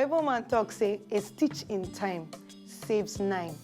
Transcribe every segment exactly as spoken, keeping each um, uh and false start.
Bible man talk say a stitch in time saves nine.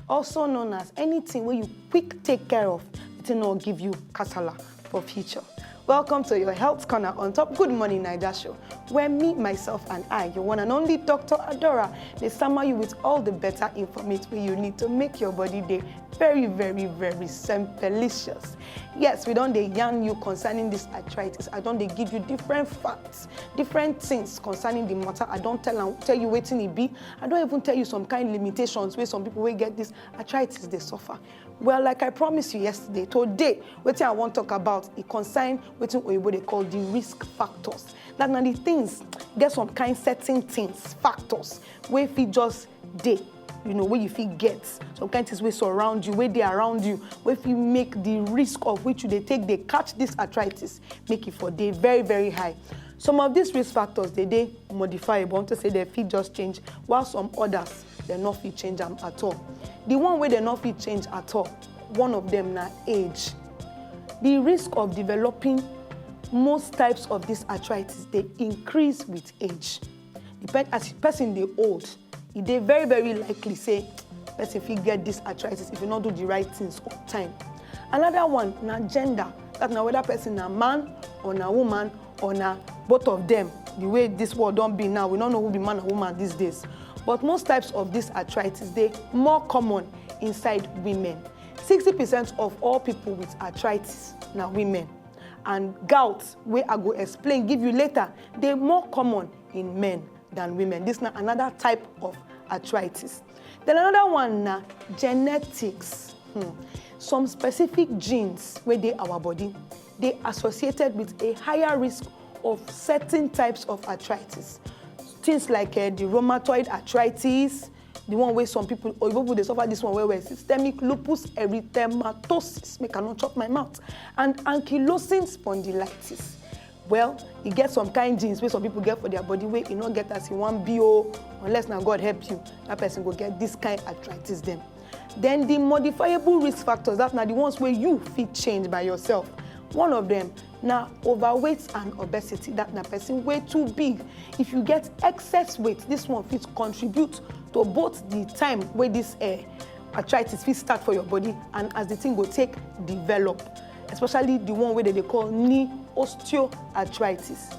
Also known as anything wey you quick take care of, it no give you kasala for future. Welcome to your health corner on top Good Morning Naija show, where me, myself, and I, your one and only Doctor Adora, dey summer you with all the better information wey you need to make your body dey very, very, very simpelicious. Yes, we don dey yarn you concerning this arthritis. I don dey give you different facts, different things concerning the matter. I don tell am, tell you wetin e be. I don even tell you some kind limitations wey some people wey get this arthritis dey suffer. Well, like I promised you yesterday, today wetin I wan talk about e concern wetin oyibo dey call the risk factors. That na the things, get some kind certain things, factors wey fit just dey, you know, wey you fit get, some kind things wey surround you, wey dey around you, wey fit make the risk of which you dey take dey catch this arthritis, make e for dey very, very high. Some of these risk factors dey dey modifiable, unto say dem fit just change, while some others dem no fit change am at all. The one wey dem no fit change at all, one of them na age. The risk of developing most types of this arthritis dey increase with age. Depend as person dey old, e dey very, very likely say person fit get this arthritis if you no do the right things on time. Another one na gender, that na whether person na man or na woman or na both of them. The way this world don be now, we no know who be man and woman these days. But most types of this arthritis dey more common inside women. Sixty percent of all people with arthritis na women, and gout, wey I go explain give you later, dey more common in men than women. This na another type of arthritis. Then another one na genetics. Hmm. Some specific genes wey dey our body dey associated with a higher risk of certain types of arthritis. Things like uh, the rheumatoid arthritis, the one wey some people, oyibo people dey suffer this one well well, systemic lupus erythematosis, make I no chop my mouth, and ankylosing spondylitis. Well, e get some kind genes wey some people get for their body wey e no get as e wan be o, unless na God help you, that person go get this kind arthritis dem. Then the modifiable risk factors, that na the ones wey you fit change by yourself. One of them na overweight and obesity, that na person wey too big. If you get excess weight, this one fit contribute to both the time wey this uh, arthritis fit start for your body and as the thing go take develop, especially the one wey dem dey call knee osteoarthritis.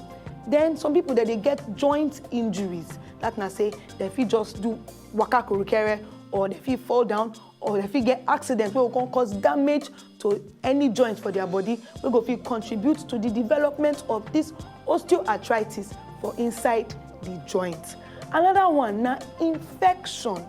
Then some people dem dey get joint injuries, that na say dem fit just do waka kurukere, or dem fit fall down, or dem fit get accident wey go come cause damage to any joint for their body, wey go fit contribute to the development of this osteoarthritis for inside the joint. Another one na infection.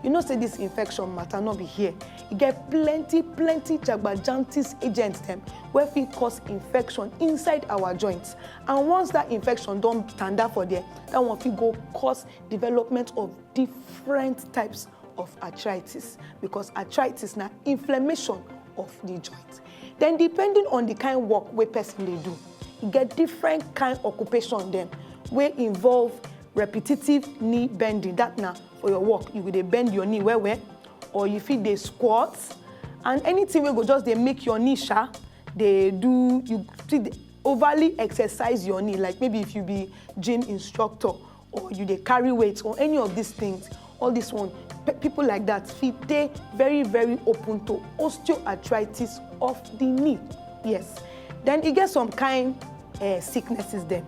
You know say this infection matter no be here. E get plenty, plenty jagbajantis agents dem wey fit cause infection inside our joints. And once that infection don tanda for there, that one fit go cause development of different types of arthritis, because arthritis na inflammation of the joint. Then, depending on the kind work wey person dey do, e get different kind occupation dem wey involve repetitive knee bending. That na for your work, you go dey bend your knee well well, or you fit dey squat, and anything wey go just dey make your knee sha dey do, you fit dey overly exercise your knee. Like maybe if you be gym instructor, or you dey carry weight, or any of these things, all this one, pe- people like that fit dey very, very open to osteoarthritis of the knee. Yes. Then e get some kind uh, sicknesses dem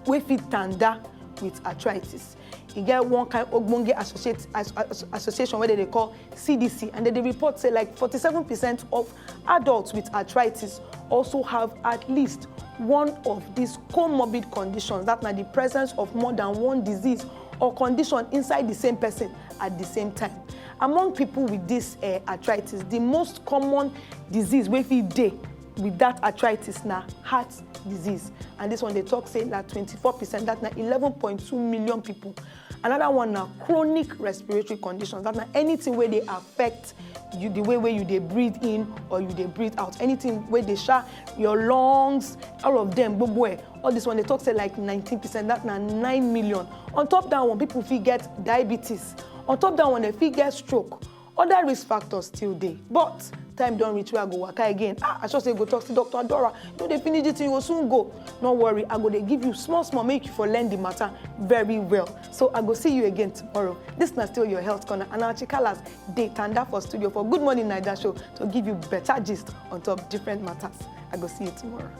wey fit tanda with arthritis. E get one kind ogbonge associate, as, as, association wey dem dey call C D C, and dem dey report say like forty-seven percent of adults with arthritis also have at least one of these comorbid conditions, that na the presence of more than one disease or condition inside the same person at the same time. Among people with this uh, arthritis, the most common disease wey fit dey with that arthritis na heart disease, and this one dey talk say na twenty-four percent, that na eleven point two million people. Another one na chronic respiratory conditions, that na anything wey dey affect you, the way wey you dey breathe in or you dey breathe out, anything wey dey sha your lungs, all of them gbogbo eh, all this one dey talk say like nineteen percent, that na nine million. On top that one, people fit get diabetes. On top that one, dem fit get stroke. Other risk factors still dey, but Time don reach wey I go waka again. Ah, I sure say you go talk, say, "Doctor Adora, no dey finish this thing, you go soon go." No worry, I go dey give you small small, make you for learn the matter very well. So I go see you again tomorrow. This na still your health corner, and our chikalas dey tanda for studio for Good Morning Naija show to give you better gist on top different matters. I go see you tomorrow.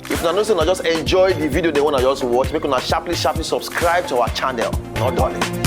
If una know say una just enjoy the video, they wanna just watch, make una sharply sharply subscribe to our channel. No darling.